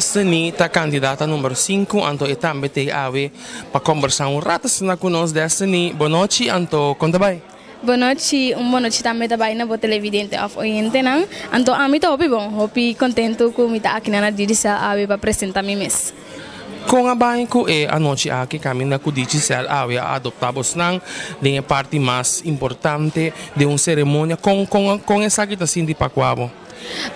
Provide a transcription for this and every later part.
Destiny ta kandidata number 5, anto e tambe t'ei awe pa kombersá un rato asina ku nos. Destiny, bon nochi, anto kon ta bai? Bon nochi, un bon nochi tambe ta bai na bo televidente òf oyentenan. Anto ami ta hopi bon, hopi kontentu ku mi ta akinan na Digicel awe pa presentá mi mes. Kon a bai ku e anochi aki kaminda ku Digicel awe a adoptá bosnan den e parti mas importante den un seremonia? Kon kon kon esaki ta sinti pa ku abo?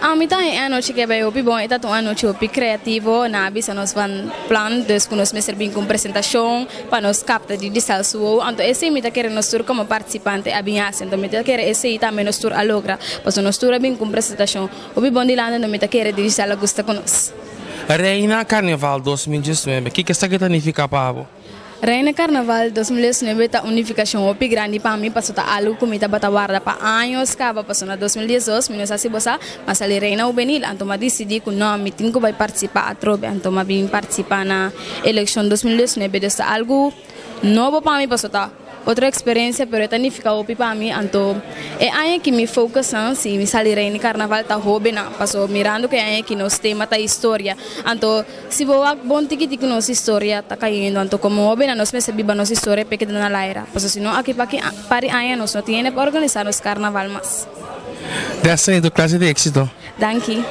Ami ta e anochi ke bai hopi bon, e ta un anochi hopi kreativo, nan a bisa nos van plan dus ku nos mester bin ku un presentashon pa nos kapta di Digicel su wowo, anto esei mi ta kere nos tur komo partisipante a bin hasi, anto mi ta kere esei tambe nos tur a logra, pasobra nos tur a bin ku un presentashon hopi bon dilanti, anto mi ta kere Digicel a gusta ku nos. Reina Karnaval 2019, kiko esaki ta nifiká pa abo? Reina Carnaval 2019 ta un nificacion hopi grandi pa mi paso ta algo cu mi tabata warda pa años caba paso na 2012 mi no sa si bo sa ma sali Reina Hubenil anto m'a dicidi cu no mi tin cu bay participa atrobe anto m'a bin participa na eleccion 2019 dus ta algo nobo pa mi paso ta Otro experiencia pero e ta nifica hopi pa mi anto e aña ki mi focusnan si mi sali reina carnaval ta hobennan paso mirando cu e aña ki nos tema ta historia anto si bo wak bon tiki tiki nos historia ta cayendo anto como hobennan nos mester biba nos historia p'e keda na laira paso si no aki pa ki par di aña nos no tin hende pa organisa nos carnaval mas. Destiny tur clase di exito. Danki.